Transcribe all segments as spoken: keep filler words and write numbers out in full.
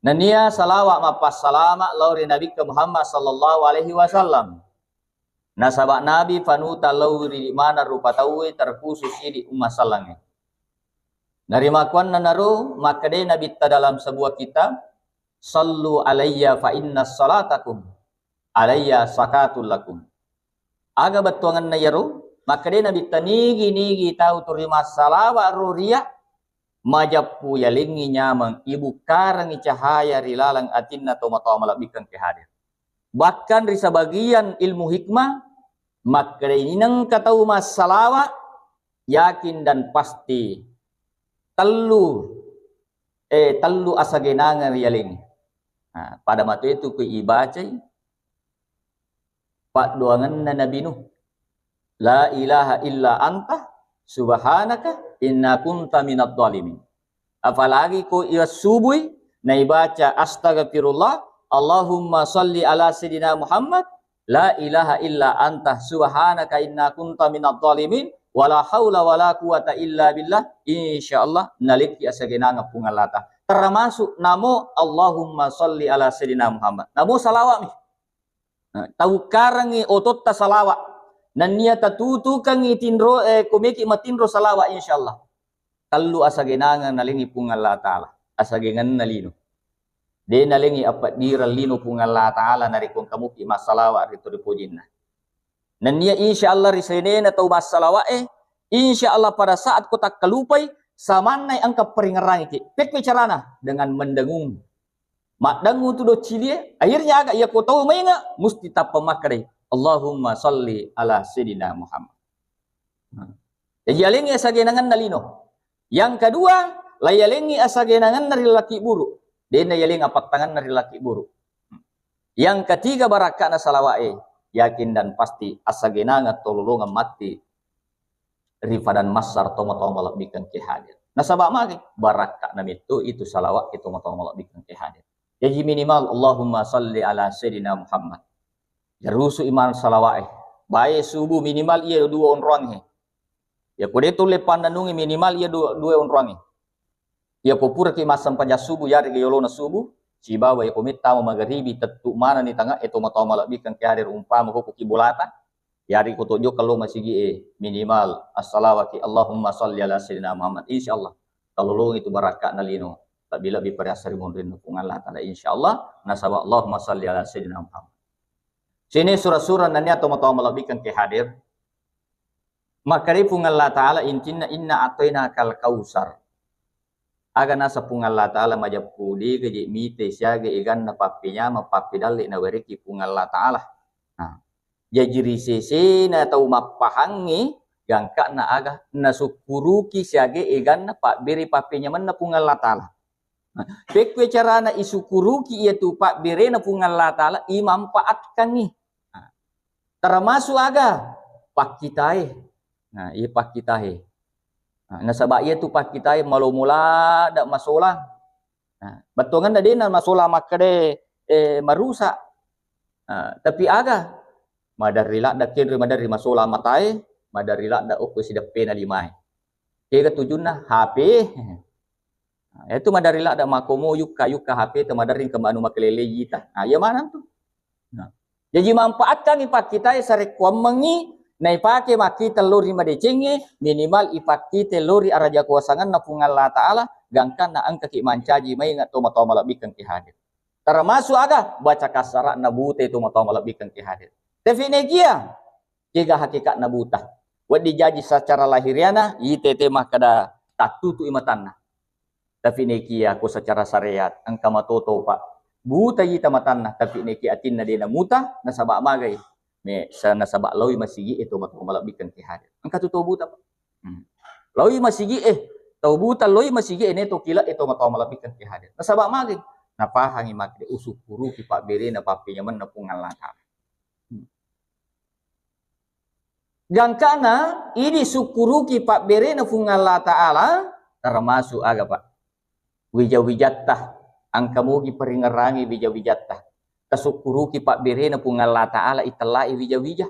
Nennia salawa mappassalama lao ri Nabikka Muhammad sallallahu alaihi wasallam. Nasaba Nabi panuta lao ri mana rupa tauwe, terkhusus idi umma sallangnge. Narimakkuannanaro makkedai Nabitta dalam sebuah kitab, "Sallu alayya fa inna salatakum alayya sakatul lakum." Aga bettuangenna iyaro? Makkedai Nabitta, nigi-nigi tau turi massalawa ro ria, majeppu yalengngi nyameng, ibukkarengngi cahaya ri laleng atinna tomatoa malebbikkeng ke hadir. Bahkan ri sebagian ilmu hikmah, makkedai nengka tau massalawa, yakin dan pasti tellu, eh, tellu asagenangeng ri yalengngi. Nah, pada matu itu ku ibacai paddoangenna Nabi Nuh. La ilaha illa anta subhanaka inna kunta minadh dhalimin. Apalagi ko iya subui naibaca astaghfirullah, Allahumma salli ala sayyidina Muhammad, la ilaha illa anta subhanaka inna kunta minadh dhalimin, wala haula wala quwata illa billah, insyaallah nalekki asagenangeng Puang Allah Ta'ala. Termasuk namo Allahumma salli ala sayyidina Muhammad. Namo salawami. Nah, tawukkarengngi ototta salawa. Nennia tatutukengngi tinro, eh, komeki matinro salawa, insyaallah. Tellu asagenangeng nalengngi Puang Allah Ta'ala. Asagengenna lino. De nalengngi apeddireng lino Puang Allah Ta'ala narekko engka muki massalawa ri to ri pojinna. Nennia insyaallah ri senena tau massalawa e, insyaallah pada saat ko takkalupai, samannai engka peringerangiki. Pekko carana? Dengan mendengung. Maddengu tu doccilie, akhirnya aga iya ko tau mainga musti tappa makkedai, Allahumma salli ala sayyidina Muhammad. Nah. Jadi yalengngi asagenangenna lino. Yang kedua, la yalengngi asagenangenna ri laki buru. Dena yaleng apattangenna ri laki buru. Yang ketiga, barakka'na salawa'e, yakin dan pasti asagenangeng tololongeng matti ri padan massar tomatoa malebbikkeng ke hadir. Nasaba magi? Barakka'na metto itu salawa'e tomatoa malebbikkeng ke hadir. Jaji minimal Allahumma salli ala sayyidina Muhammad. Jarusu iman salawa'e. Bae subuh minimal iya dua onroangnge. Ya ko de tulle pannanungi minimal iya dua, dua onroangnge. Iya ko puraki massempajang subuh, yarega yolona subuh, sibawa iya ko mettama magaribi, tettu manenni tange'e tomatoa malebbikkeng ke hadir umpama ko ki bolata, yari ko tojokka lo masigi'e minimal assalawaki Allahumma salli ala sayyidina Muhammad. Insyaallah talolongi tu barakka'na lino, lebbi-lebbi pada asa ri munrinna Puang Allah Ta'ala, insyaallah. Nasaba Allahumma salli ala sayyidina Muhammad. Sini sura-sura nennia tomatoa malebbikkeng ke hadir. Makkedai Puang Allah Ta'ala intinna, inna a'tainakal kautsar. Aga naseng Puang Allah Ta'ala majeppu, de gaji mite siaga eganna pappenyameng pappedalle nawerekki Puang Allah Ta'ala. Nah, jaji ri sesena tau mappahangngi gangka'na aga nasukkuruki siaga eganna pabbere pappenyamenna Puang Allah Ta'ala. Nah, pekkue carana isukkuruki iyatu pabberena Puang Allah Ta'ala, imanfaatkangngi. Nah, termasuk aga? Pakkitae. Nah, iya pakkitae. Nah, nasaba iyatu pakkitae malomo ladde masolang. Nah, bettuangenna dena masolang makkeda, eh, marusak. Nah, tapi aga? Maderri ladde kenroi, maderri masolang matae, maderri ladde okko sideppena limae. Kega tujunna? H P. Nah, itu maderri ladde makkomo yukka-yukka H P te maderri ke anu makelele yita. Nah, iya maneng tu. Nah, jaji manfaatkangngi pakkitae sarekkuammengngi naipake makkita lo ri madecengnge, minimal ipakkite lo ri araja kuasangenna Puang Allah Ta'ala, gangkanna engkaki mancaji mainga tomatoa malebbikkeng ke hadir. Termasuk aga? Baca kasara'na buta tomatoa malebbikkeng ke hadir. Tapi nekia, kega hakikatna buta. Wedding jaji secara lahiriana, itete makkeda tattutu'i matanna. Tapi nekia ko secara syariat, engka matoto, Pak. Buta ita matanna, tapi nekia atinna de namuta, nasaba magai? Me, sa-, nasaba laoi masigi'e tomatoa malebbikkeng ke hadir. Engka tu to buta, Pak. Hmm. Laoi masigi'e, tau buta laoi masigi'e, ne to kile'e tomatoa malebbikkeng ke hadir. Nasaba magai? Napahangi makkeda usukkuruki pabberena pappenyamenna Puang Allah Ta'ala. Hmm. Gangkana, idi sukkuruki pabberena Puang Allah Ta'ala, termasuk aga, Pak? Wija-wijatta, engka mugi peringerangi wija-wijatta. Tasukkuruki pabberena Puang Allah Ta'ala, itellai wija-wija.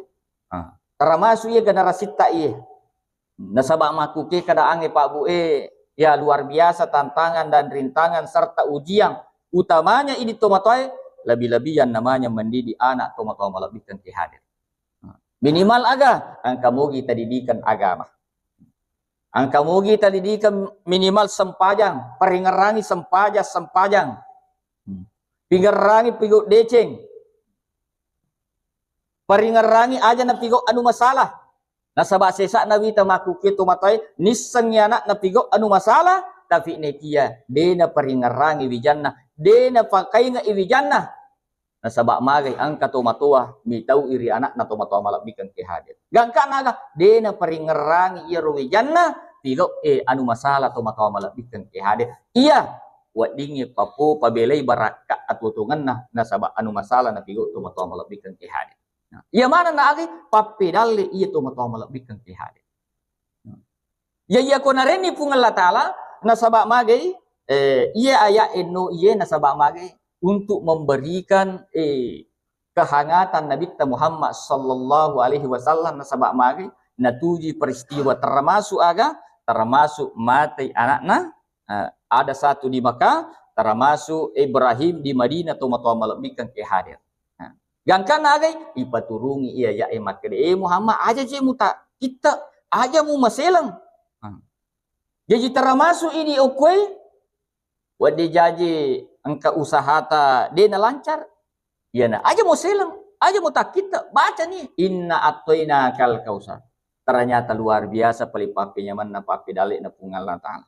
Ah, termasuk iya generasitta iya. Nasaba makkuke keadaangnge, Pak Bu, eh, ya luar biasa tantangan dan rintangan serta ujian Utamanya idi tomatoae, lebih-lebih yang namanya mendidik anak tomatoa malebbikkeng ke hadir. Minimal aga, engka mogi tadidikan agama. Engka mogi tadidikan minimal sempajang, paringerangi sempajang, sempajang. Hmm. Pingerangi pigau deceng. Paringerangi aja napigau anu masalah. Nasaba sesa'na wita makkukkue tomatoae, nissengngi anakna pigau anu masalah, tapi nekia de naparingerangi wijanna, de napakainge'i wijanna. Nasaba magai engka tomatoa mitau'i ri anakna tomatoa malebbikkeng ke hadir. Gangkana aga, de naparingerangi iyaro wijanna pigau e anu masalah tomatoa malebbikkeng ke hadir. Iya, weddingngi papo pabelai barakka atuo-tuongenna nasaba anu masalah napigau tomatoa malebbikkeng ke hadir. Nah, iya manenna aga pappedalle iya tomatoa malebbikkeng ke hadir. Nah, iya, iya ko narenni Puang Allah Ta'ala, nasaba magai, eh, iya ayat enno iye nasaba magai untuk memberikan, eh, kehangatan Nabitta Muhammad sallallahu alaihi wasallam, nasaba magai natuji peristiwa termasuk aga, termasuk matei anakna, eh, ada satu di Makkah, termasuk Ibrahim di Madinah, tomatoa malebbikkeng ke hadir. Nah, gangkanna agai ipaturungi iya ayat e makkeda, "Eh Muhammad, aja je muta kitta, aja mu maseleng." Nah, jaji termasuk idi okkoe, wedding jaji engka usahata de nalancar, iyana aja mo seleng, aja mo takkitta, baca ni, "Inna a'tainakal kautsar." Ternyata luar biasa pale pappenyamenna, pappedalle'na Puang Allah Ta'ala.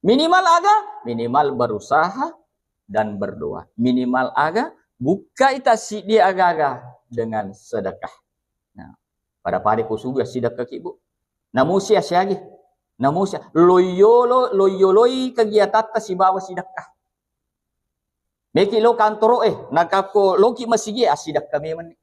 Minimal aga? Minimal berusaha dan berdoa. Minimal aga? Bukkai tassiddi aga-aga dengan sedekah. Nah, pada-pada ko subuh assidekkaki, Bu. Namusi asiagi. Namusi loyolo, loyoloi kegiatatta sibawa sidekka. Meki lo kantoro e, nakakko loki masigi, assidekka memang ni.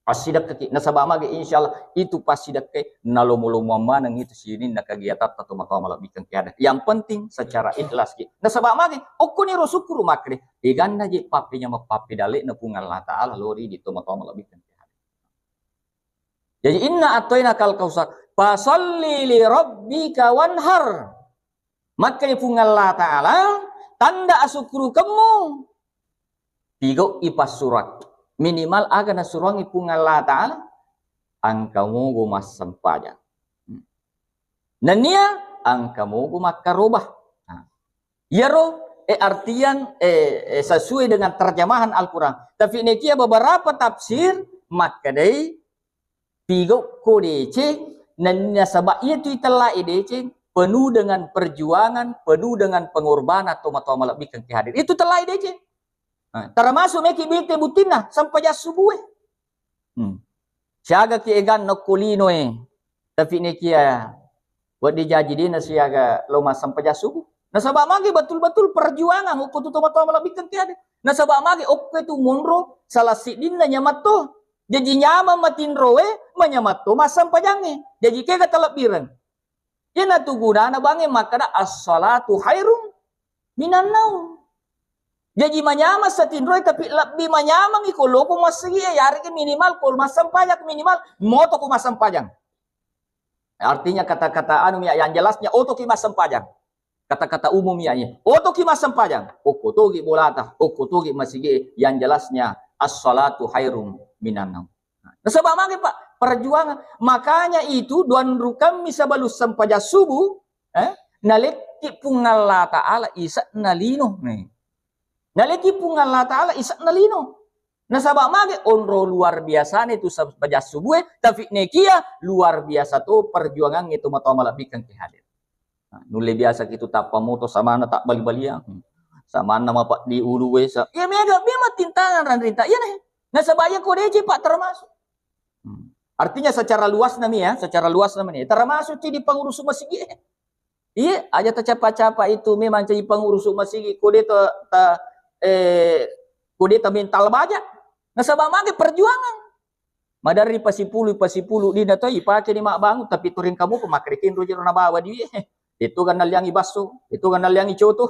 Assidekkaki, nasaba mage, insyaallah itu passidekkai nalomo-lomo maneng itu sininna kegiatatta tomatoa malebbikkeng keada. Yang penting secara ikhlas ki. Nasaba mage, okkoni ro sukkuru makkede, eganna je pappenyameng pappedalle'na Puang Allah Ta'ala lori di tomatoa malebbikkeng keada. Jadi, "Inna a'tainakal kautsar, fasalli li rabbika wanhar." Makkeda Puang Allah Ta'ala, tanda asukkurukemmu, pigau'i passuroang. Minimal aga nasuroangngi Puang Allah Ta'ala, engka mogo massempajang. Hmm. Nennia engka mogo makkarobah. Nah, iyaro, eh, artian, eh, eh, sesuai dengan terjemahan Al-Quran. Tapi nekia beberapa tafsir makkedai, pigau ko deceng, nennia saba iya tu itellae deceng, penuh dengan perjuangan, penuh dengan pengorbanan tomatoa malebbikkeng ke hadir. Itu tellae deceng. Nah, termasuk meki bete buttinna, sempajang subuh e. Hmm. Siaga ki eganna okko lino e. Tapi nekia wedding jaji dena siaga lo massempajang subuh. Nasaba mage betul-betul perjuangan okko tu tomatoa malebbikkeng ke hadir. Nasaba mage okko tu monro salah siddinna nyamatto. Jaji nyameng matinroe, manyamatto massempajangnge. Jaji kega talebbireng. Iyanatu gunana bangnge makkeda, "As-salatu khairum minan naum." Jaji manyameng satinroe, tapi lebbi manyamengngi ko loko massigi e, yarega minimal ko massempajang, minimal moto ko massempajang. Artinya kata-kata anu ya, yang jelasnya otoki massempajang. Kata-kata umum ya, iya. Otoki massempajang, okko togi bolata, okko togi masigi, yang jelasnya as-salatu khairum minan naum. Nasaba mage, Pak, perjuangan. Makanya itu duanrukammi sebelum sempajang subuh, eh, nalekki Puang Allah Ta'ala ise'na lino. Nih. Nalekki Puang Allah Ta'ala ise'na lino. Nasaba mage onro luar biasana itu sempajang subuh e, tapi nekia luar biasa to perjuangangnge tomatoa malebbikkeng ke hadir. Nah, nulle biasa ki tu tappa moto samanna tabbali-baliang. Hmm. Samanna mapeddi ulu e sa. Iya mega memang tintangan ranrinta. Iya nih. Nasaba iya ko deceng, Pak, termasuk. Hmm. Artinya secara luasna mi ya, secara luasna mi, termasuk ki di pengurus masigi. Iya, aja tacapa-capa itu memang jadi pengurus masigi, ko de ta, ta, eh, ko de ta mental baja. Nasaba mage perjuangan. Maderri pasipulu, pasipulu dina to ipake ni mabbangun, tapi toreng kamu ko makkeda kenro jero nabawa di. Itu kan nalliangi basso, itu kan nalliangi coto,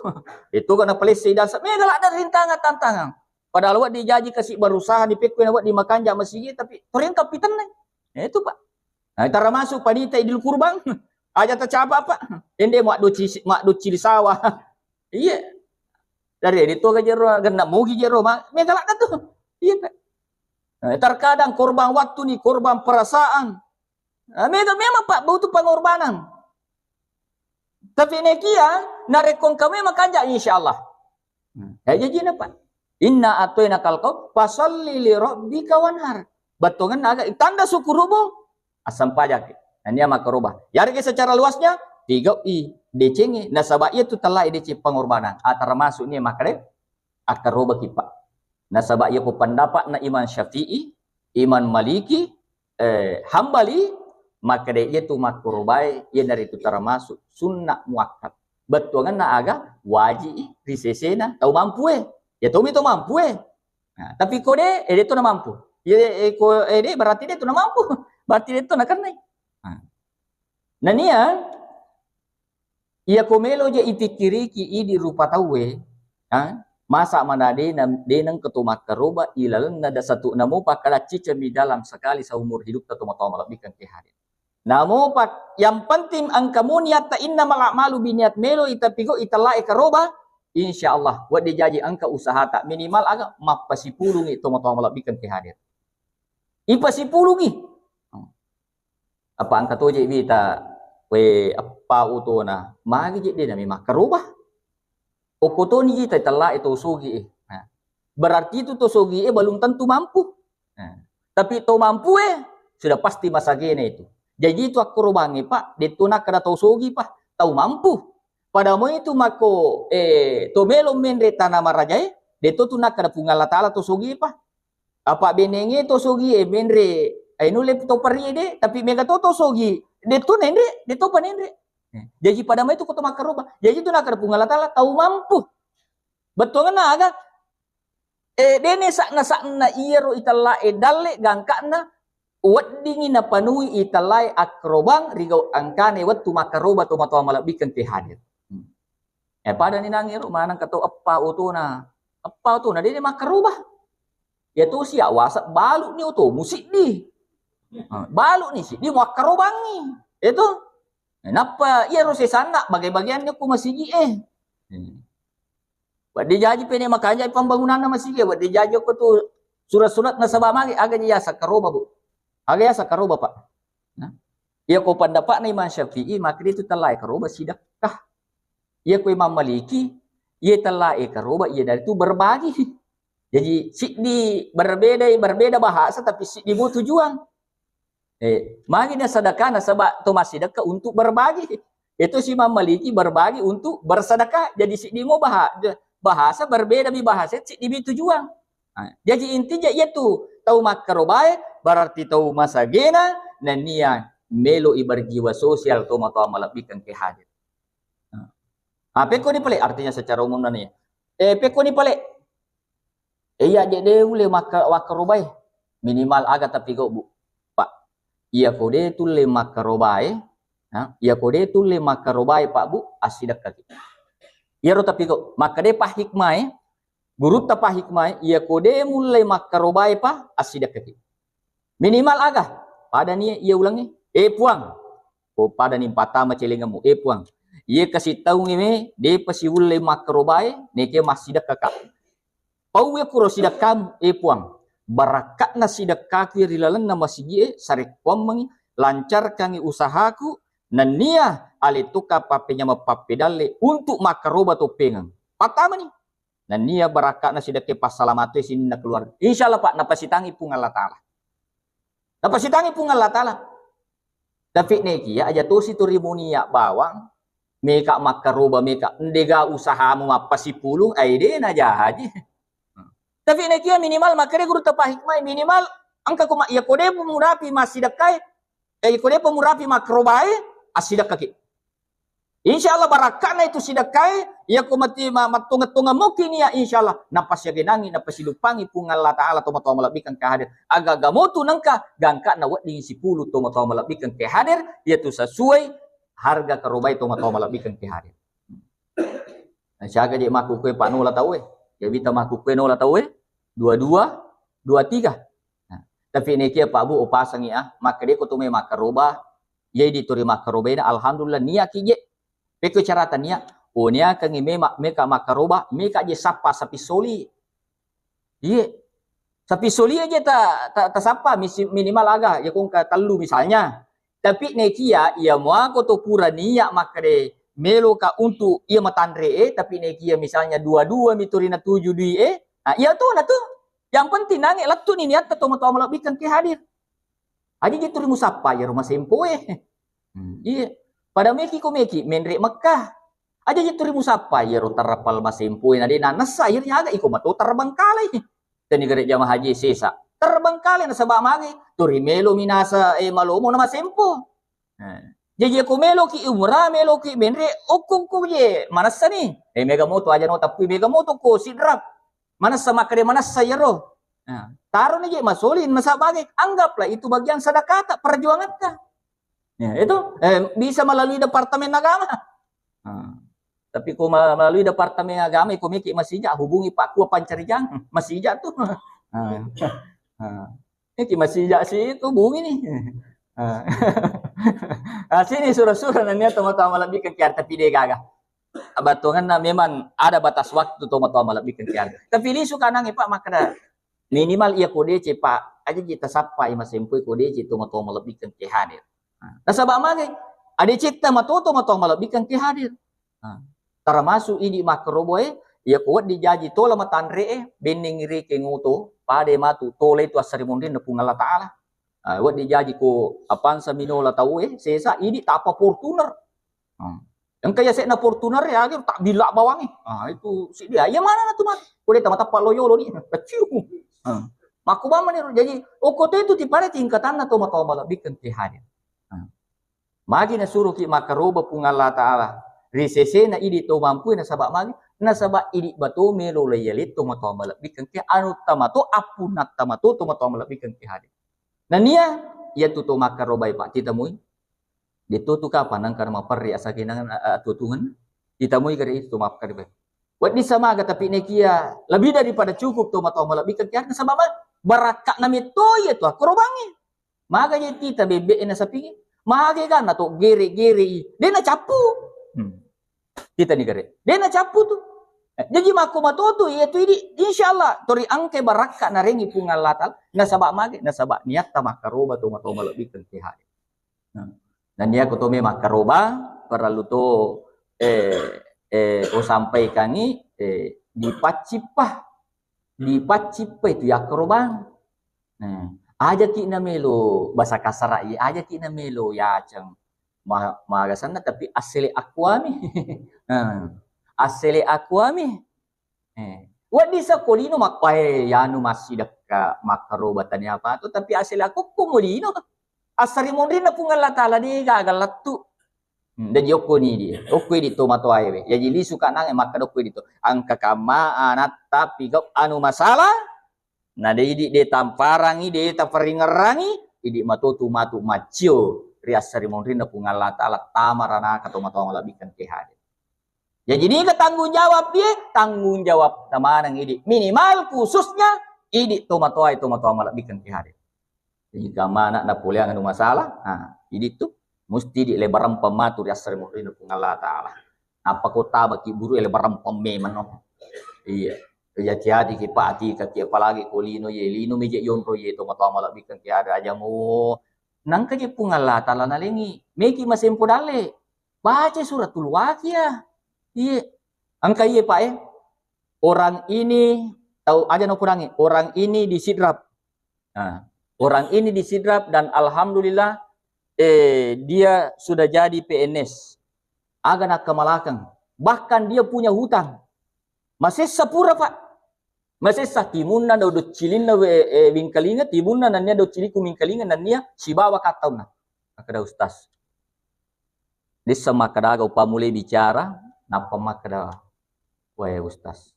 itu kan napalessei dasa. Mega ladde rintangan tantangan. Padahal wedding jaji kasi berusaha ni pekko na wedding makanja masigi, tapi toreng kapitennai. Itu, Pak. Nah, termasuk panitia Idul Kurban. Aja tacapa, Pak. Ende maddoci, maddoci di sawah. Iya. Dari itu ga jero, genna mugi jero, ma, mega ladda tu. Iya, Pak. Eh, terkadang korban waktu ni, korban perasaan. Eh, mega memang, Pak, butuh pengorbanan. Tapi nekia, narekko engka memang kanja, insya Allah. Hmm. Ya, jajina, Pak. Inna atoina kalkau, fasalli li rabbika wanhar. Bettuangenna aga, tanda syukurumu, assampajaki. Nah, nia makkaroba. Yarega secara luasnya, tigau i decengi. Nasaba iya tu tellai deceng pengorbanan. Ah, termasuk nia makkade, akkarobaki, Pak. Nasaba iya ko pendapatna Imam Syafi'i, Imam Maliki, eh, Hambali, makkade iya tu makkarobae, iya naritu termasuk sunnah muakkad. Bettuangenna aga, waji i ri sesena tau mampue. Ya tomi tau mampue. Nah, tapi ko de, eh, de to na mampu. Iya, eh, ko, eh, de, berarti de to na mampu. Berarti de to na kennai. Nah. Nania, iya ko melo je ipikkiriki idi rupa tauwe, ha? Masa mana de na, de nengka to makkaroba ilalenna da satu namo pakkada cicami dalam sekali seumur hidupta tomatoa malebbikeng ke hadir. Namo pak, yang penting engka mo niatta innamal a'malu biniat melo itapigo itellae karoba, insya Allah, wedde jaji engka usahata minimal aga mappasipulungi tomatoa malebbikeng ke hadir. Ipasipulungi. Apa engka toje wita, we, eppa utona, magi je de nami makkaroba. Okko toni ji tellai to sogi e. Nah, berarti itu to sogi e belum tentu mampu. Nah, tapi to mampu e sudah pasti masagena itu. Jadi itu akkarobangi, Pak, de tu nakkada to sogi, Pak, tau mampu. Pada mo itu mako, eh, to melo menre tana marajae, de to tu nakkada Puang Allah Taala to sogi, Pak. Apa benenge to sogi e menre, eh, nulle to parie de, tapi mega to to sogi, de to nenre, de to panenre. Eh, jaji pada mai tu ko to makkaroba. Jaji tu nakkada Puang Allah Taala tau mampu. Bettuanna aga? Eh, dene sakna-sakna iyaro itella e dalle gangkana weddingi napanui itella e akkarobang rigau angkane wettu makkaroba to matoa malebbikeng ke hadir. Hmm. Eh, pada ni nangiro maneng ka to eppa otona. Eppa otona dene makkaroba. Ya to sia wasa balu ni oto musiddi. Ah, balu ni siddi muakkarobangi. Itu. Eh, nappa iyaro sesanna bage-bageanni ku masigi e. Hmm. Wedde jaji pene makanja pembangunanna masigi, wedde jaji ko tu surat-surat nasaba magi aga ji yasa karoba, Bu. Aga yasa karoba, Pak. Nah. Iya ko pendapatna Imam Syafi'i, maka itu tellai karoba sidekka. Iya ko Imam Maliki, iya tellai karoba, iya dari itu berbagi. Jadi siddi berbeda, berbeda bahasa tapi siddi bu tujuan. Eh, magi na sedekah nasaba to massidekka untuk berbagi. Itu si Imam Maliki berbagi untuk bersedekah. Jadi siddi mo baha-, bahasa berbeda mi bahasa siddi mi tujuan. Nah, jadi intinya iya tu tau makkarobae berarti tau masagena nennia melo i berjiwa sosial to matoa malebbikeng ke hadir. Nah. Ah, pekko ni pale artinya secara umum nani. Eh, pekko ni pale. Eh, iya je de ulle makka-, makkarobae. Minimal aga tapi kau, Bu. Pak. Iya ko de tulle makkarobae, ha? Iya ko de tulle makkarobae, Pak, Bu, assidekkaki. Iyaro tapi kau, makkade pa hikmae, gurutta pa hikmae, iya ko de mulle makkarobae, Pak, assidekkaki. Minimal aga? Pada ni iya ulengnge. Eh, Puang. Ko pada ni patama celengemmu. Eh, Puang. Iya kasi taungnge me, de pa siulle makkarobae, neke massidekkaka. Pauwe kuro sidekkamu, eh, Puang. Barakka'na sidekkaku ri lalenna masigi'e, sarekkuammengi, lancarkangi usahaku, nennia alettukka pappenyameng pappedalle untuk makkaroba toppengeng. Pattamani. Nennia barakka'na sidekkae passalamatu sininna keluarga. Insya Allah, Pak, napasitangi Puang Allah Ta'ala. Napasitangi Puang Allah Ta'ala. Tapi nekia aja tosi tu rimunia bawang, meka makkaroba meka, ndega usahamu mappasipulung, ai de na jaji. Tapi nekia minimal makkeda guru tepa hikmah, minimal engka ko ma-, iya ko de pemurapi massidekkai, eh, iya ko de pemurapi makkarobae, assidekkaki. Insya Allah barakka'na itu sidekkae, iya ko mati ma-, mattonga-tonga muki nia, insya Allah napasiagenangi, napasiluppangi Puang Allah Ta'ala tomatoa malebbikeng ke hadir. Aga-aga motu nengka gangka'na wedding sipulu tomatoa malebbikeng ke hadir, iya tu sesuai harga karobai tomatoa malebbikeng ke hadir. Nah, siaga je makkukue Pak nola tauwe, ya bita makkukue nola tauwe, dua dua, dua tiga. Nah, tapi nekia Pak Bu opasangi ah, makkede ko tu me makkaroba, iya di turi makkarobena, alhamdulillah niaki je. Pekko carata nia, Oniakengngi mema-, meka makkaroba, meka je sappa sapi soli. Iye. Sapi soli aja ta, ta, tasappa misi-, minimal aga, ya kongka tellu misalnya. Tapi nekia, iya muako to pura niat makkede meloka untuk iya matanre e, tapi nekia misalnya dua-dua mi to ri natuju dui e, nah, iya to na tu. Yang penting nange lettu ni niatta to matoa malebbikeng ke hadir. Aja je tu ri musappa iyaro masempo e. Hmm, iya. Pada meki ko meki menre Mekah. Aja je tu ri musappa iyaro tarapal masempo e na de nanessa, akhirnya aga iko mato terbengkalai. Teni gare jamaah haji sesa. Terbengkalai nasaba magi? Turi melo minasa e malomo na masempo. Eh. Jaji ko meloki umrah, meloki menre, okko ko je manessa ni. Eh, mega moto aja no tapi mega moto ko sidrap. Manessa makkede manessa iyaro. Nah, taro ni je masoli nasaba magi? Anggaplah itu bagian sedekahta, perjuangatta. Ya, itu, eh, bisa melalui Departemen Agama. Nah, tapi ko ma-, melalui Departemen Agama, ko meki masija, hubungi Pak Kua Pancarijang, masija tu. Nah, nah. Meki masija si itu hubungi ni. Nah. Nah, sini sura-sura nania tomatoa malebbikeng kiar, tapi de gaga. Batonganna memang ada batas waktu tomatoa malebbikeng kiar. Tapi lisu kanange Pak makkeda, minimal iya ko deceng, Pak, aja ji tasappai masempoi ko deceng tomatoa malebbikeng ke hadir. Nah, nasaba magi? Adecetta mato tomatoa malebbikeng ke hadir. Nah, termasuk idi makkaroba e, iya ko wedding jaji tola matanre e, bennengngi rekeng oto, pada matu tola itu assarimunrinna Puang Allah Taala. Ah, wedding jaji ko apansa minola tau e, sesa idi tappa Fortuner. Hmm. Engka yase'na Fortuner ya, akhir tak bila bawangi. Ah, itu si dia. Iya mana na tu mati? Ko de tamatappa lo yolo ni. Keciu. Hmm. Makku bamma ni. Jadi, okko to itu tipada tingkatanna tomatoa malebbikeng ke hadir. Hmm. Magi nasuroki makkaroba Puang Allah Taala ri sesena idi to mampu e, nasaba magi? Nasaba idi bato melo laiyale tomatoa malebbikeng ke, anu tamato, appunna tamato tomatoa malebbikeng ke hadir. Nania iya tu to makkaroba e Pak titemui. De to tu kapang nangka maperri asagenang atuatungen. Titemui gare itu to makkaroba e. Wedding samaga tapi nekia lebih daripada cukup tomatoa malebbikeng ke hadir, nasaba ma-, barakka'na metto iya tu akkarobangnge. Maga je tita bebbe'e na sapingnge? Maga ganna to gere-gere i? De na cappu. Hmm. Tita ni gare. De na cappu tu. Eh, jaji makko mato tu iya tu idi, insyaallah tori engkai barakka narengi Puang Allah Taala. Nasaba mage? Nasaba niatta makkaroba tomatoa malebbikeng ke hadir. Nah, nania ko to me makkaroba, parellu to, eh, eh, usampaikangi, eh, dipaccippa. Dipaccippai tu yakkarobang. Nah, ajaki na melo basa kasara i, ajaki na melo yaceng. Ma-, magasanna tapi assele akkuami. Nah, assele akkuami. Eh, wedding sa ko lino mak-, wae, yanu massidekka makkaroba tania apa tu, tapi assele akku ko mo lino. Assarimunrinna Puang Allah Taala de gaga lettu. Hmm, jaji okko ni di, okko idi to matoae we. Jaji lisu kanange makkeda okko idi to. Engka kamma anatta pigau anu masalah, na de idi de tamparangi, de taparingerangi, idi matotu matu maccio ri assarimunrinna Puang Allah Taala tama ranaka tomatoa malebbikeng ke hadir. Jaji niga tanggung jawab dia? Tanggung jawab tamaneng idi. Minimal khususnya idi tomatoae tomatoa malebbikeng ke hadir. Jadi kamma na napoleang anu masalah, nah, idi tu musti idi lebarempeng matu ri assarimunrinna Puang Allah Taala. Nappa ko tabaki buru e lebarempeng memang no. Iya. Jadi hati-hati ki Pak, hati kaki apalagi ko lino ye, lino meje yonro ye tomatoa malebbikeng ke hadir aja mo. Nangka je Puang Allah Taala nalengi, meki masempo dalle. Baca suratul Waqiah. Iya. Engka iye Pak e. Orang ini tau aja no kurangi. Orang ini di Sidrap. Nah, orang ini di Sidrap dan alhamdulillah, eh, dia sudah jadi P N S. Aga nakkamalakeng. Bahkan dia punya hutang. Masessa pura, Pak. Masessa timunna do-, doccilinna we-, eh, Wingkalinga, timunna nennia doccilikku Wingkalinga nennia sibawa kattaunna. Makkeda Ustaz. Dissa makkeda aga upamulai bicara, nappa makkeda, "Wae Ustaz,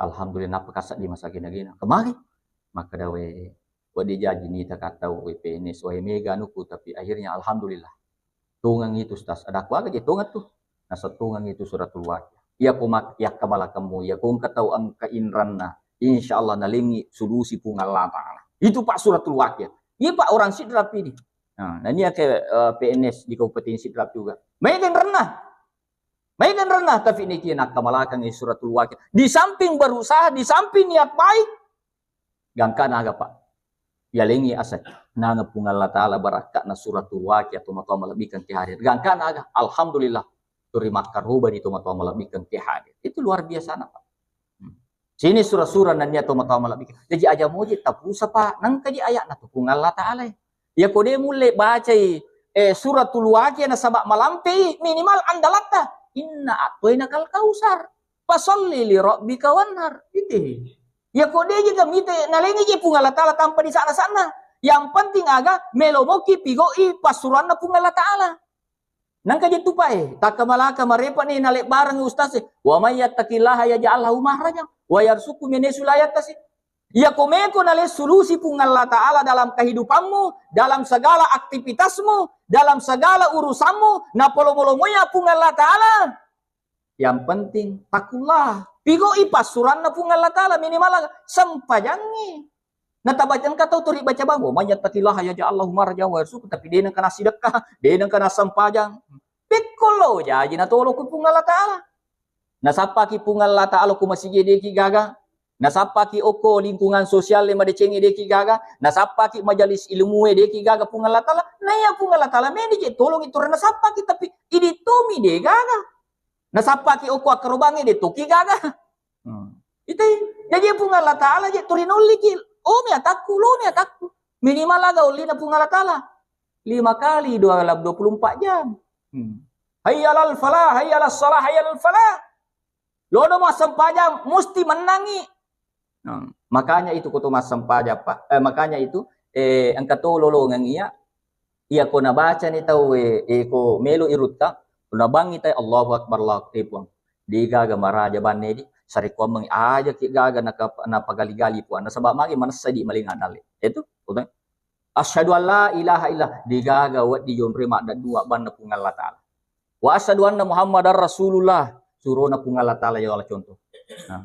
alhamdulillah nappa kasaddi masagena-gena." Kemari? Makkeda, "Wae, wedding jaji nita kattau we P N S, wae mega anuku, tapi akhirnya alhamdulillah." Tongeng itu Ustaz, adakku aga je tongeng tu. Nasa tongeng itu suratul Waqiah. Iya ko mak-, yakkamalakemmu, iya ko engka tau engka inranna, insya Allah nalengi solusi Puang Allah Taala. Itu Pak suratul Waqiah. Iya Pak orang Sidrap ini. Nah, nah, ini ke, eh, P N S di Kabupaten Sidrap juga. Mega inranna. Maega enrenna, tapi niki nakkamalakangngi suratul Waqiah. Di samping berusaha, di samping niat baik, gangkana aga, Pak? Yalengngi asa nangeng Puang Allah Ta'ala barakka'na suratul Waqiah, tomatoa malebbikeng ke hadir. Gangkana aga? Alhamdulillah, turi makkarobani tomatoa malebbikeng ke hadir. Itu luar biasana, Pak. Hmm. Sini sura-sura nennia tomatoa malebbikeng. Jaji aja moji tapusa, Pak. Nengkaji aya'na tu Puang Allah Ta'ala. Yako de mulle bacai, eh, suratul Waqiah nasaba malampe i, minimal andalatta. Inna a'tainakal kautsar. Fasalli li rabbika wanhar. Ite. Yako de ji gamite nalengi je Puang Allah Ta'ala tanpa disana-sana. Yang penting aga melo moki pigoi passuranna Puang Allah Ta'ala. Nangka je tupa e, takkamalaka marepa ni nalebbareng ustaz e. Wa may yattaqillaha yaj'al lahu makhraja wa yarzuqhu min haitsu la yahtasib. Yako meko nale sulusi Puang Allah Ta'ala dalam kehidupanmu, dalam segala aktivitasmu, dalam segala urusanmu, napolomo-lomoya Puang Allah Ta'ala. Yang penting takullah. Pigoi passuranna Puang Allah Ta'ala, minimal aga sempajangngi. Natabaca engka tau turi baca bang, wa may yattaqillaha yaj'al lahu makhraja wa yarzuqhu, tapi de nengka nasidekka, de nengka nasempajang. Pekko lo jaji natolokku Puang Allah Ta'ala. Nasappaki Puang Allah Ta'ala ko masigi deki gaga. Nasappaki okko lingkungan sosial e madecengi deki gaga. Nasappaki majelis ilmu e deki gaga Puang Allah Ta'ala. Naiya Puang Allah Ta'ala meni je tolongi turun nasappaki, tapi idi tomi de gaga. Nasappaki okko akkarobangnge de toki gaga. Hmm. Itu jadi Puang Allah Ta'ala je turi nolliki. Oh, mi atakku, lo mi atakku. Minimal aga ollina Puang Allah Ta'ala. Lima kali dua dalam dua puluh empat jam. Hmm. Hayya alal falah, hayya alas salah, hayya alal falah. Lodo massempajang, musti mennangi. Hmm. Makanya itu ko to massempajang, Pak. Eh, makanya itu, eh, engka to lolongeng iya, iya ko nabacani tau, eh, eh, ko melo irutta, ko nabangi tai Allahu Akbar, Allahu Akbar, eh, Puang. Degaga maraja banne di, sarekkuammengi aja ki gaga naka-, napagali-gali Puang. Nasaba magi manessa di malinga dalle. Itu, ko to. Asyhadu an la ilaha illa, degaga wedding yonroi maddeddua banna Puang Allah Ta'ala. Wa asyhadu anna Muhammadar Rasulullah, surona Puang Allah Ta'ala ya Allah contoh. Nah.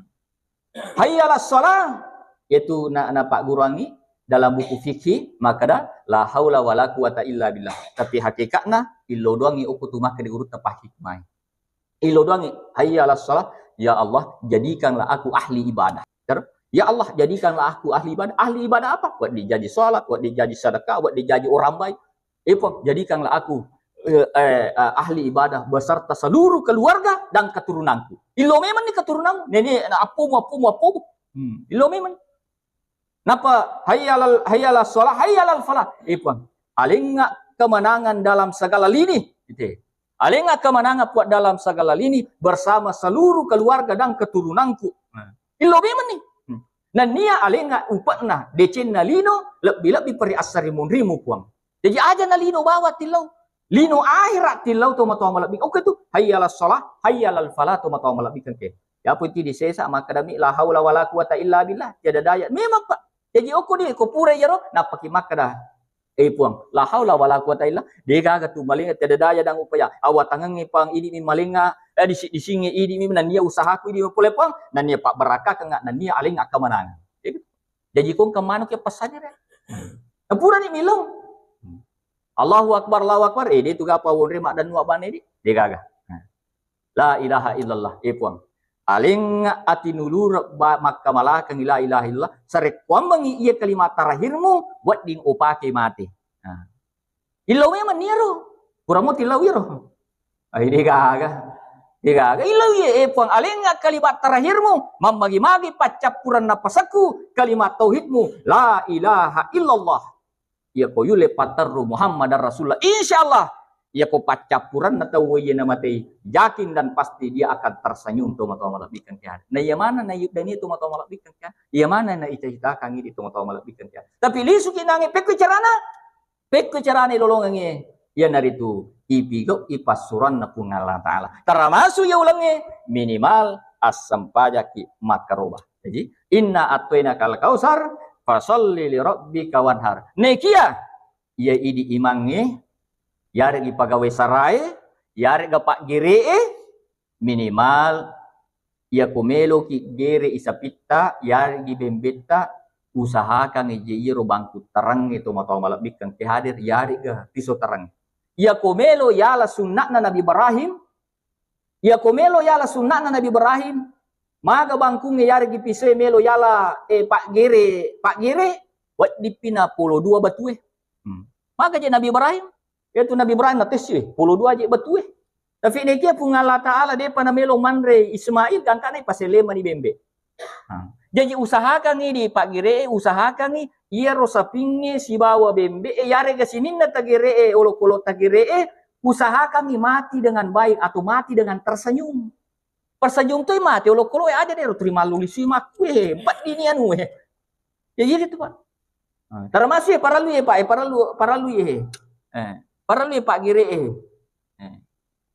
Hayya alas salah, yaitu na, napagguruangi dalam buku fikih, makkeda, "La haula wala quwata illa billah." Tapi hakikatna, illo doangi okko tu makkeda gurutta pahikmai. Illo doangi, "Hayya alas salah, ya Allah, jadikanlah aku ahli ibadah." Terus, "Ya Allah, jadikanlah aku ahli ibadah." Ahli ibadah apa? Wedding jaji salat, wedding jaji sedekah, wedding jaji orang baik. Eh, Puang, jadikanlah aku, eh, eh, eh, ahli ibadah beserta seluruh keluarga dan keturunanku. Illo memang ni keturunanmu, nenek, anak, appomu, appomu, appomu. Hmm, illo memang. Napa, "Hayya alal, hayya alas shalah, hayya alal falah." Eh, Puang, alengnga kemenangan dalam segala lini. Gitu. Alengnga kemenangan, Puang, dalam segala lini bersama seluruh keluarga dan keturunanku. Nah, illo memang ni. Hmm. Nennia alengnga upa'na, decenna lino, lebbi-lebbi peri assarimu-rimu, Puang. Jaji aja na lino bawang tillau. Lino akhirat tillau tomatoa malebbi. Oke tu, hayya alas shalah, hayya alal falah tomatoa malebbi kengke. Yapo ti disesa makkedami la haula wala quwata illa billah, tiada daya. Memang, Pak. Jaji okko di ko pura iyaro, nappaki makkeda, eh, Puang, la haula wala quwata illa, degaga tu malengnga, tiada daya dan upaya. Awatangengngi, Puang, idi mi malengnga, eh, disi-, disingngi idi mi nennia usahaku idi mi pole, Puang, nennia pabbarakkakengnga, nennia alengnga kemenangan. Jadi, jaji kongka manuk ya passaja deh. Nah, pura ni milong. Allahu Akbar, Allahu Akbar. Eh, de tu gapa wonre maddanua bane di. Degaga. Nah. La ilaha illallah, eh, Puang. Alengnga atinulureng ba-, makkamalakengngi la ilaha illallah, sarekkuammengngi iya kalimat terakhirmu, wedding upake mate. Nah. Illau memang niro. Puramo tillau iro. Ai, degaga. Degaga. Illau iya, eh, Puang, alengnga kalimat terakhirmu, mammagi-magi paccappurenna pasekku, kalimat tauhidmu, la ilaha illallah. Iya ko yulle patterru Muhammadar Rasulullah, insya Allah, iya ko paccappurenna tau iya namatei, yakin dan pasti dia akan tersenyum tomatoa malebbi kengke. Na iya mana na yuddani tomatoa malebbi kengke? Iya mana na icita-citakangngi di tomatoa malebbi kengke? Tapi lisuki nange, pekko carana? Pekko carana ilolongengnge? Iyanaritu ipigau ipassuranna Puang Allah Ta'ala. Termasuk iya ulengnge, minimal assempajaki makkaroba. Jadi, "Inna a'tainakal kautsar, fasalli li rabbika wanhar." Nekia iya idi imangnge, yaregi pegawai sarae, yarega paggere'e, minimal iya ko meloki gere isapitta, yaregi bembetta, usahakan je iyaro bangku terengnge tomatoa malebbi kengke hadir, yarega piso tereng. Iya ko melo yala sunna'na Nabi Ibrahim, Iya ko melo yala sunna'na Nabi Ibrahim, maga bangkungnge yaregi pisoe melo yala, eh, paggere, paggere, weddippi na polo dua batue. Hmm. Maga je Nabi Ibrahim, yaitu Nabi Ibrahim na tessi, eh, polo dua je batue. Tapi nekia Puang Allah Ta'ala depa na melo manre Ismail, gangkana ipaselle mani bembe. Nah, jaji usahakangngi di paggere, usahakangngi iyaro sapingnge sibawa bembe, eh, yarega sininna tagere, eh, olokolo tagere, eh, usahakangngi mati dengan baik atau mati dengan tersenyum. Persenyum tu mati, olokolo, eh, aja deh, terima lulisi makkue, hebat ini anu, eh. Ya, iya itu, Pak. Nah, termasuk ya, parallu ya, Pak, eh, parallu, parallu ya, eh. Eh, parallu ya, Pak Gere, eh. Eh.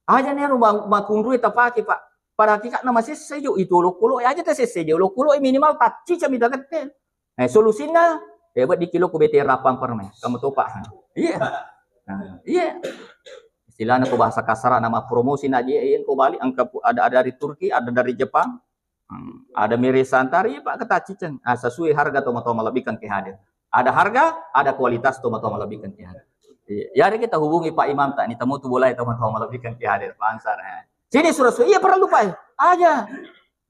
Aja nih, anu, ma-, makunru tapake, Pak. Pada hakikatna masesse jo itu olokolo, eh, aja tasesse jo olokolo, eh, minimal tacci cami dagette. Eh, solusinna, eh, buat di kilo ku B T R delapan permen. Kamu topa. Iya. Nah, iya. Istilahnya ko bahasa kasar nama promosi na je, eh, ko balik angka pu-, ada, ada dari Turki, ada dari Jepang. Hmm, ada mere santari, Pak, ketacciceng. Ah, sesuai harga tomatoa malebbikan ke hadir. Ada harga, ada kualitas tomatoa malebbikan ke hadir. Iya, yari kita hubungi Pak Imam tak ni, temu tu boleh tomatoa malebbikan ke hadir, Pak Ansar, eh. Sini surah-surah, iya perlu, Pak, eh. Aja.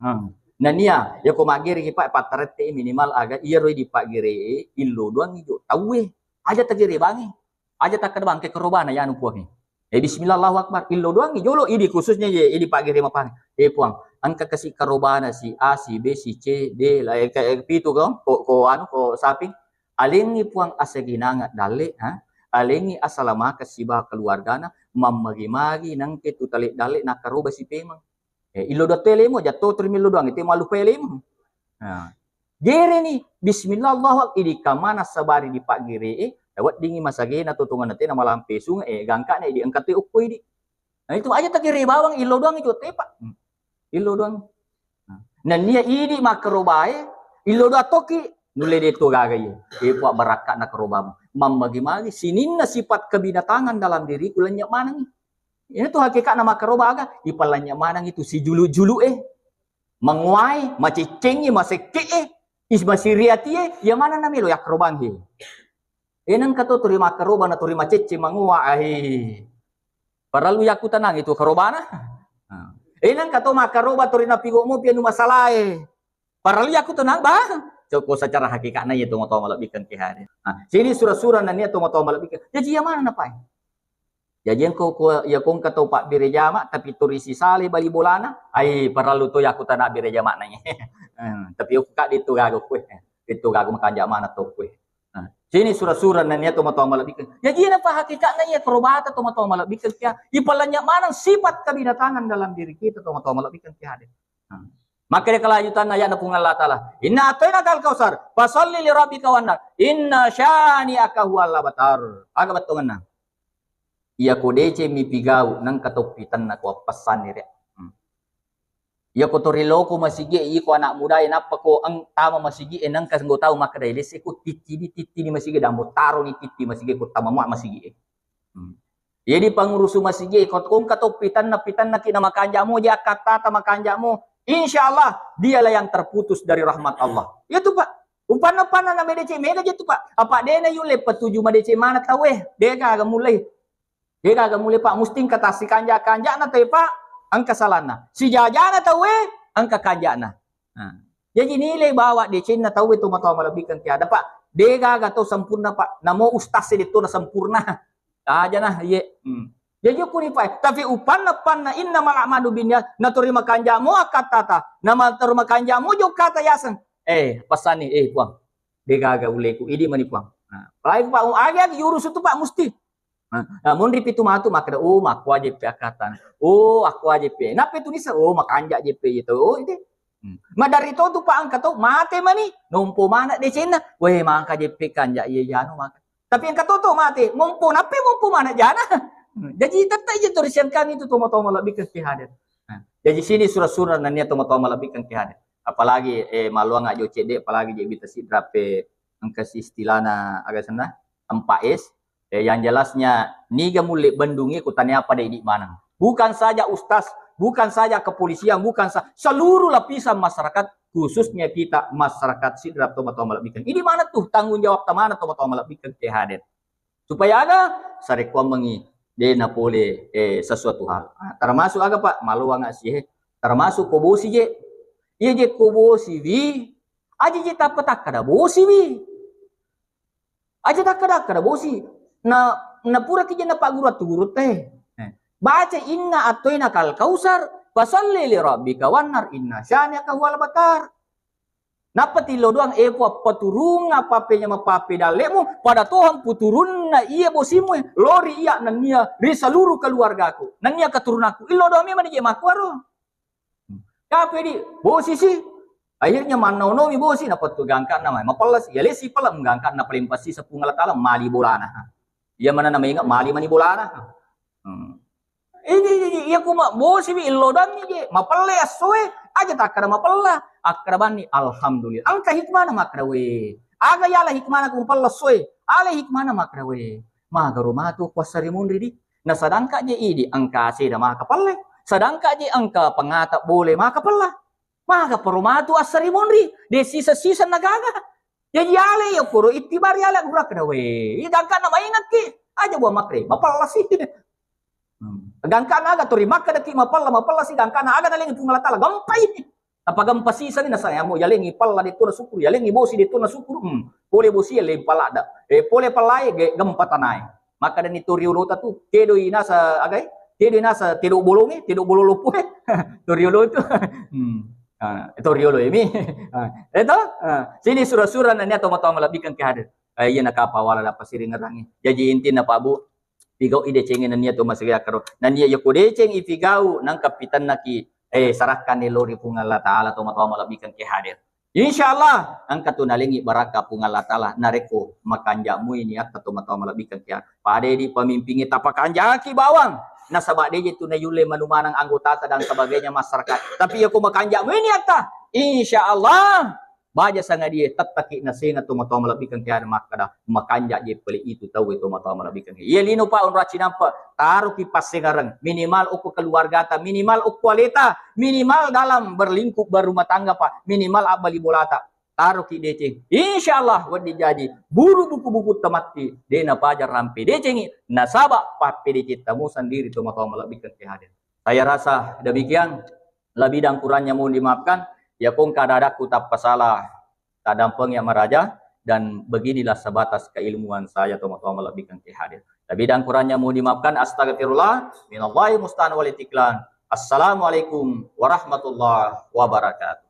Hmm. Nania, ya ko maggere ki, Pak, pattarette minimal aga iya roi di paggere, illo doang ijo tauwe. Aja tagere bangi. Aja takkeda bangke kerobana yanu puangi. Eh, bismillah, Allahu Akbar. Illo doangi jolo idi, khususnya ye, idi paggere mapang. Eh, Puang, engka kasi karobana si A, si B, si C, D, la, eh, ke-, eh, pitu ko, ko, ko anu, ko saping. Alengi Puang asaginanga dalle, ha? Alengi asalamaka siba keluargana, mammagi-magi nangke tu tale dalle nakaroba si pemeng. Eh, illo doang to elemu, jatto terima illo doang, itu malu pa elemu. Nah, gere ni, bismillah, Allahu Akbar, idi kamana sabari di paggere, eh, weddingi masagena totongan tena malampe sunge, eh, gangkana idi engka tu okko idi. Nah, itu aja tagere bawang, illo doang itu tepa. Hmm. Illo doang. Nah, nennia idi makkarobae, illo doang toki, nulle de to gaga iye. Eh, Puang, barakka'na karobamu. Mammagi-magi, sininna sifat kebinatangan dalam diriku lennye manengi. Ini tu hakikatna makkaroba aga, ipalennye maneng itu sijulu-julu, eh. Manguai, maceccengi, masekke, eh. Is masiriati, eh. Iya mana namelo yakkarobang, eh. Enang ka to turi makkaroba na turi macecce mangua, ahi. Parallu yakkutanang itu karobana. Nah. Enang ka to makkaroba turi napigo mopi anu masalae. Parallu yakkutanang, bah. Coko secara hakikatna iya tomatoa malebbikeng ke hadir. Nah, sini sura-sura nania tomatoa malebbikeng. Jaji iya mana napai? Jaji engko ko, iya ko engka tau pabbere jama, tapi turi sisale bali bolana, ai parallu to yakkutana bere jamana. Hmm, tapi okka dittu gaga kue. Dittu gaga makanja mana to kue. Nah, sini sura-sura nania tomatoa malebbikeng. Jaji napa hakikatna iya karobata tomatoa malebbikeng kia. Ipalanya maneng sifat kebinatangan dalam diri kita tomatoa malebbikeng kia hadir. Nah, maka dia kelanjutan ayatna Puang Allah Ta'ala. Inna a'tainakal kautsar, fasalli li rabbika wanhar, inna syani'aka huwal abtar. Aga bettuanna? Iya ko deceng mi pigau, nengka to pitenna ko appessanni re. Hmm. Iya ko to riloko masigi, iko anak muda e, nappa ko eng-, tama masigi e, nengka enggo tau makkeda, "Lesse ko tittini, tittini masigi, dambo taroni titti masigi, ko tama mua masigi e." Hmm. Iya di pangurusu masigi e, ko, ko engka to pitenna, pitenna ki na makanja mo, je akkattata makanja mo, insya Allah dialah yang terputus dari rahmat Allah. Iya tu, Pak. Upanna-upanna na madeceng mega je tu, Pak. Apa dena yulle patuju madeceng mana tauwe, dega aga mulai. Dega aga mulai, Pak, musti engka tassikanja-kanjana tauwe, Pak, engka salanna. Sijajana tauwe, engka kanjana. Nah. Jaji nilai bawa decenna tauwe tomatoa malebbikeng tiada, Pak. Dega aga tau sempurna, Pak. Namo ustaz e detto na sempurna. Aja nah, iye. Hmm. Jaji ukkuni, Pak. Tapi upanna-panna innamal a'malu binniyat, naturi makanja mo akkattata, nama turi makanja mo jokkata yaseng. Eh, pesanni, eh, Puang. Dega aga uleku, idi mani, Puang. Nah, apalagi, Pak, agi-agi urusu tu, Pak, musti. Nah, nah, monri pitu matu makkeda, "Oh, makkuaje pe akkatana. Oh, akkuaje pe." Nappe tu nisa, "Oh, makanja je pe itu." Oh, itu. Hmm. Madari to tu, Pak, engka to mate mani, nompo mana decenna. Weh, mangka je pe kanja iya jano maka. Tapi engka to to mate, mompo nappe mompo mana jana. Hmm. Jaji tette je to risiangkan itu tomatoa malebbikeng ke hadir. Nah, jaji sini sura-sura nania tomatoa malebbikeng ke hadir. Apalagi, eh, maluang ajo cedde, apalagi je bita sidrape engka si istilahna aga senna, empat S. Eh, yang jelasnya, niga mulle bendungi ku tania pada idi maneng. Bukan saja ustaz, bukan saja kepolisian, bukan sa-, seluruh lapisan masyarakat, khususnya kita masyarakat sidrap tomatoa malebbikeng. Idi mana tuh tanggung jawab tamana tomatoa malebbikeng ke hadir. Supaya aga? Sarekkuammengi de na pole, eh, sesuatu hal. Ah, termasuk aga, Pak? Maloang asie. Termasuk ko bosi je. Iya je ko bosi wi, aja je tappa takkada bosi wi. Aja takkada-kada bosi. Na, na pura ki je na pagguru attu guru teh. Eh. Baca inna atoina kal kausar, fasalli li rabbika wanhar inna syaniaka huwal abtar. Nappa tillo doang, e Puang, paturunga pappenya mapappe dallemu, pada tohang puturunna iya bosimu, lori iya nennia ri seluruh keluargaku, nennia keturunanku. Illo doang memang je makkuaro. Tapi di bosi si, akhirnya mannaonomi bosi, napettu gangkana mai mapella si, ya lesi pella gangkana paling pasti sepung Allah Ta'ala mali bolana. Iya mana nama ingat mali mani bolana. Hmm. Ini, ini, iya kuma bosi wi illodangi je, mapella assoe, aja takkada mapella, akkada banni, alhamdulillah. Engka hikmana makkada we. Aga yala hikmana ku mapella assoe, ale hikmana makkada we. Magaro matu kuasa rimunri di. Na sadangka je idi engka aseda maka pelle, sadangka je engka pengata bole maka pella. Maka paro matu assari monri, de sisa-sisa nagaga. Jaji ale ya koro itibari ale gura kada we. Iya gangkana maingat ki. Aja buah makre, mapella si. Hmm. Gangkana aga tori makkada ki mapella, mapella si gangkana aga nalengi Puang Allah Ta'ala, gampai. Apa gempa sisani nasaya mo yalengi pella de tona sukuru, yalengi bosi de tona sukuru. Hmm. Pole bosi le palada. Eh, pole pellai ge gempa tanai. Makkadani to riolota tu, kedoi nasa agai? Kedoi nasa tedok bolonge, tedok bolong lopoe. To riolo tu. Hmm. Ah, to riolo emi. Ah, eto? Ah, sini sura-sura nania to matoa malebbikeng ke hadir. Eh, iya nakapa wala dapat siringerangi. Jaji intinna Pak Bu, pigau i decenge nania to masiri akkaro. Nania yako deceng i pigau nangka pitannaki, eh, sarakkan lori Puang Allah Ta'ala to matoa malebbikeng ke hadir. Insya Allah, engka tu nalengi barakka Puang Allah Ta'ala narekko makanja mui niatta to matoa malebbikeng kia. Pada di pemimpingi tapakanjaki bawang. Nasaba deje tu nayulle manumanang anggotata dan sebagainya masyarakat. Tapi yako makanja mui niatta, insya Allah, baja sangadie tettaki nasenga to matoa malebbikeng kia makkada makanja je pale itu tau to matoa malebbikeng. Iya lino pa onracci nampa taruki passengareng minimal okko keluargata, minimal okko aleta, minimal dalam berlingkup berumah tangga, Pak, minimal abbali bolata, taroki deceng. Insya Allah, wedding jaji buru buku-buku tematti, dena paja rampe decengi, nasaba pappedeceng tamu sendiri to matoa malebbikeng ke hadir. Saya rasa demikian, lebih dan kurangnya mohon dimaafkan. Ya kong kada adaku tappa salah, tadampeng yang meraja, dan beginilah sebatas keilmuan saya to matoa malebbikeng ke hadir. Lebih dan kurangnya mohon dimaafkan. Astagfirullah, minallahi musta'an wal itiklan. Assalamualaikum warahmatullahi wabarakatuh.